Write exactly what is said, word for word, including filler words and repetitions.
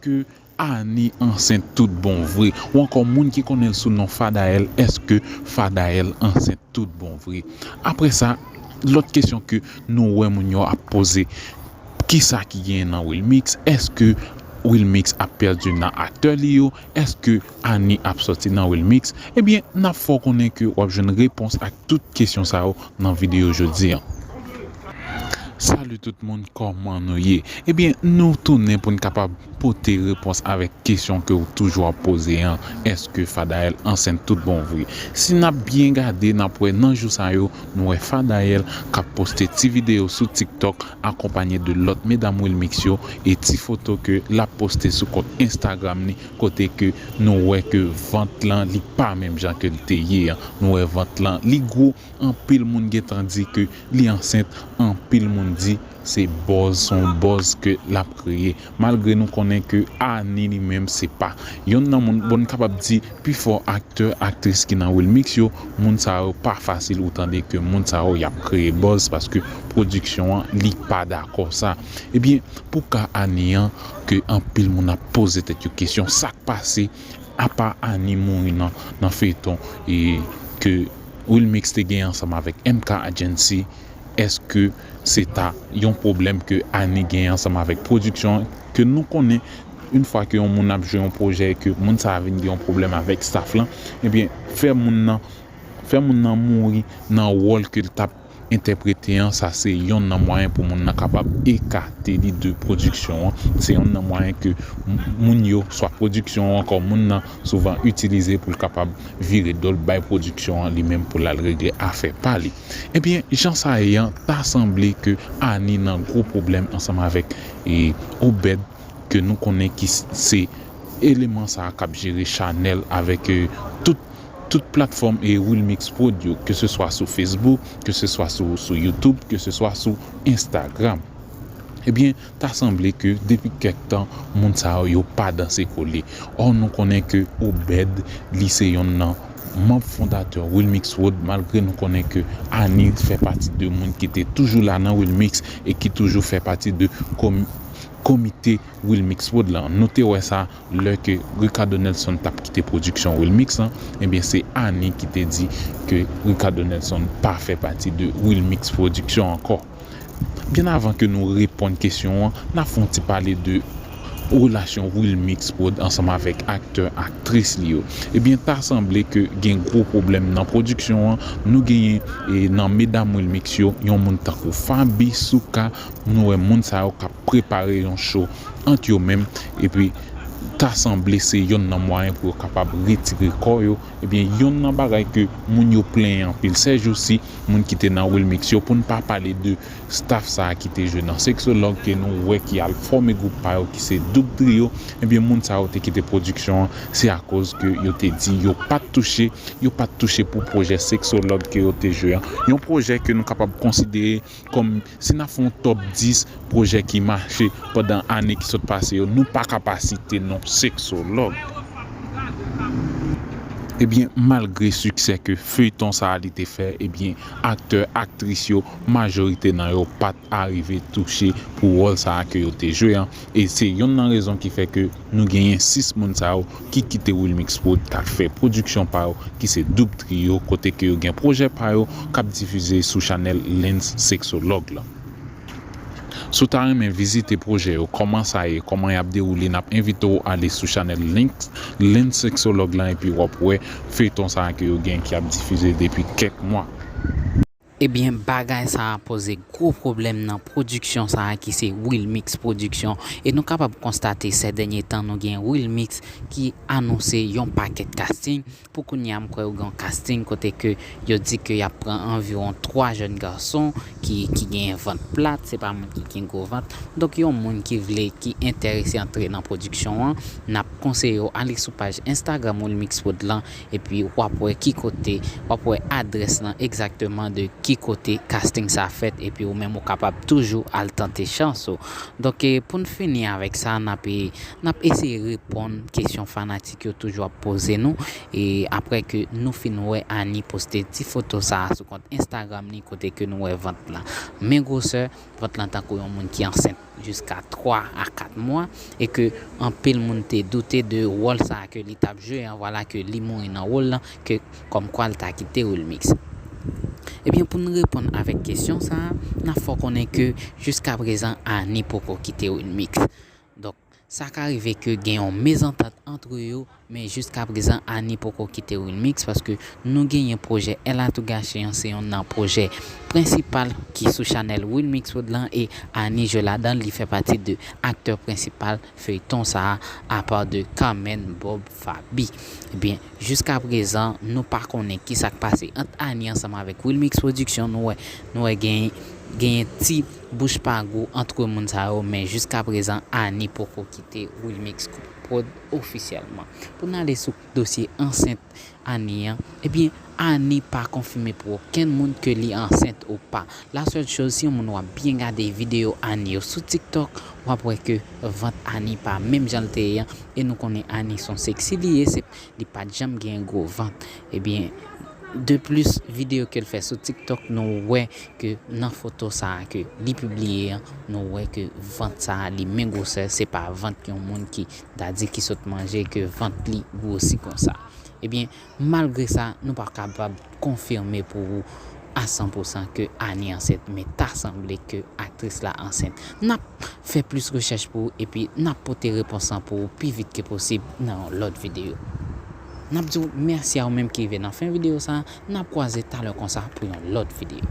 èske Annie ansent tout bon vre? Ou ankò moun ki konnen l sou non Fadael, èske Fadael ansent tout bon vre? Apre sa, lòt kesyon ke nou wè moun yo ap poze, kisa ki genyen nan Wilmix? Èske Wilmix ap pèdi nan aktè li yo? Èske Annie ap sòti nan Wilmix? Ebyen, n ap fè w konnen ke w ap jwenn repons ak tout kesyon sa yo nan videyo jodi a. Salut tout moun, kòman nou ye? Ebyen, nou tounen pou n kapab pote repons avèk kesyon ke w toujou ap poze an, èske Fadael ansent tout bon vre? Si n ap byen gade, n ap wè nan jou sa yo, nou wè Fadael k ap poste ti videyo sou TikTok akonpanye de lòt medam Wilmix yo e ti foto ke l ap poste sou kont Instagram li, kote ke nou wè ke vant lan li pa menm jan ke l te ye an. Nou wè vant lan li gwo, anpil moun gentan di ke li ansent, anpil moun di se buzz, se yon buzz ke l ap kreye. Malgre nou konnen ke Annie li menm se pa yonn nan moun, bon, n kapab di pifò aktè, aktris ki nan Wilmix yo, moun sa yo pa fasil ou tande ke moun sa yo y ap kreye buzz paske pwodiksyon an li pa dakò sa. Ebyen, pou ka Annie an, ke anpil moun ap poze tèt yo kesyon, sa k pase, apa Annie mouri nan, nan feyton e ke Wilmix te gen ansanm avèk M K Agency, èske se ta yon pwoblèm ke Annie gen ansanm avèk pwodiksyon an? Ke nou konnen, yon fwa ke yon moun ap jwe yon pwojè e ke moun sa a vin gen yon pwoblèm avèk staff lan, ebyen, fè moun nan, fè moun nan mouri nan wòl ke l t ap entèprete an, sa se yonn nan mwayen pou moun nan kapab ekate li de pwodiksyon an. Se yonn nan mwayen ke m-, moun yo, swa pwodiksyon an, ankò moun nan souvan itilize pou l kapab vire do l bay pwodiksyon an, li menm pou l al regle afè pa li. Ebyen, jan sa ye an, ta sanble ke Annie nan gwo pwoblèm ansanm avèk, e, Obed, ke nou konnen ki s-, se eleman sa a k ap jere chanèl avèk, e, tout, tout platfòm e Wilmix Prod yo, ke se swa sou Facebook, ke se swa sou, sou YouTube, ke se swa sou Instagram. Ebyen, ta sanble ke depi kèk tan, moun sa yo, yo pa danse kole. Ò, nou konnen ke Obed, li se yonn nan manm fondatè Wilmix Prod, malgre nou konnen ke Annie fè pati de moun ki te toujou la nan Wilmix e ki toujou fè pati de komi-, komite Wilmix Prod lan. Nou te wè sa lè ke Ricardo Nelson t ap kite pwodiksyon Wilmix lan, ebyen, se Annie ki te di ke Ricardo Nelson pa fè pati de Wilmix Pwodiksyon ankò. Byen avan ke nou reponn kesyon an, n ap fè yon ti pale de relasyon Wilmix Prod ansanm avèk aktè, aktris li yo. Ebyen, ta sanble ke gen gwo pwoblèm nan pwodiksyon an. Nou genyen, e, nan medam Wilmix yo, yon moun tankou Faby, Souka, nou wè moun sa yo k ap prepare yon show ant yo menm, epi ta sanble se yonn nan mwayen pou yo kapab retire kò yo. Ebyen, yonn nan bagay ke moun yo plenyen anpil sèjousi, moun ki te nan Wilmix yo, pou n pa pale de staff sa a ki te jwe nan Sexologue, ke nou wè ki al fòme gwoup pa yo, ki se Doub Trio, ebyen, moun sa yo te kite pwodiksyon an, se akoz ke yo te di yo pa t touche, yo pa t touche pou pwojè Sexologue ke yo te jwe an. Yon pwojè ke nou kapab konsidere kòm, si n ap fè yon top dis pwojè ki mache pandan ane ki sot pase yo, nou pa ka pa site non Sexologue. Ebyen, malgre siksè ke feyton sa a li te fè, ebyen, aktè, aktris yo, majorite nan yo pa t arive touche pou wòl sa a ke yo te jwe an. E se yonn nan rezon ki fè ke nou genyen sis moun sa yo ki kite Wilmix Prod, k al fè pwodiksyon pa yo, ki se Doub Trio, kote ke yo gen pwojè pa yo k ap difize sou chanèl Lens Sexologue lan. Si w ta renmen vizite pwojè yo, kòman sa ye, kòman y ap dewoule, n ap envite w ale sou chanèl Lens, Lens Sexologue lan, epi w ap wè feyton sa a ke yo gen ki ap difize depi kèk mwa. Ebyen, bagay sa a poze gwo pwoblèm nan pwodiksyon sa a ki se Wilmix Pwodiksyon. E nou kapab konstate, sè dènye tan, nou gen Wilmix ki anonse yon pakèt casting. Pou kounye a, m kwè yo gen yon casting kote ke yo di ke y ap pran anviwon twa jèn gason ki, ki genyen vant plat, se pa moun ki gen gwo vant. Donk, yon moun ki vle, ki enterese antre nan pwodiksyon an, n ap konseye w ale sou paj Instagram Wilmix Prod lan, epi w ap wè ki kote, w ap wè adrès lan egzakteman de ki kote casting sa fèt, epi ou menm ou kapab toujou al tante chans ou. Donk, e, pou n fini avèk sa, n ap, e, n ap eseye reponn kesyon fanatik yo toujou ap poze nou, e, apre ke nou fin wè Annie poste ti foto sa a sou kont Instagram li, kote ke nou wè vant lan. Men gwosè, vant lan tankou yon moun ki ansent jiska twa a kat mwa, e ke anpil moun te doute de wòl sa a ke li t ap jwe an, vwala ke li mouri nan wòl lan, ke kòmkwa l ta kite Wilmix. Ebyen, pou n reponn avèk kesyon sa a, n ap fè w konnen ke jiska prezan Annie poko kite Wilmix. Donk, sa ka rive ke gen yon mezantant antre yo, men jiska prezan Annie poko kite Wilmix, paske nou genyen pwojè Elle a tout gâché an, se yonn nan pwojè prensipal ki sou chanèl Wilmix Prod lan, e Annie jwe ladan l, li fè pati de aktè prensipal feyton sa a, apa de Carmen Bob Faby. Ebyen, jiska prezan, nou pa konnen ki sa k pase ant Annie ansanm avèk Wilmix Production. Nou wè, nou wè gen, genyen ti bouch pa gou antre moun sa yo, men jiska prezan, Annie poko kite Wilmix Prod ofisyèlman. Pou n ale sou dosye ansent Annie an, ebyen, Annie pa konfime pou okenn moun ke li ansent ou pa. La sèl choz, si yon moun w ap byen gade videyo Annie yo sou TikTok, w ap wè ke vant Annie pa menm jan l te ye an, e nou konnen Annie se yon seksi li ye, se, li pa t janm gen gwo vant. Ebyen, de plis, videyo ke l fè sou TikTok, nou wè ke nan foto sa a ke li pibliye an, nou wè ke vant sa a, li men gwosè, se pa vant yon moun ki, ta di, ki sot manje, ke vant li gwosi konsa. Ebyen, malgre sa, nou pa kapab konfime pou ou a san pou san ke Annie ansent, men ta sanble ke aktris la ansent. N ap fè plis rechèch pou ou, epi n ap pote repons lan pou ou pi vit ke posib nan yon lòt videyo. N ap di w mèsi a ou menm ki rive nan fen videyo sa a. N ap kwaze talè konsa pou yon lòt videyo.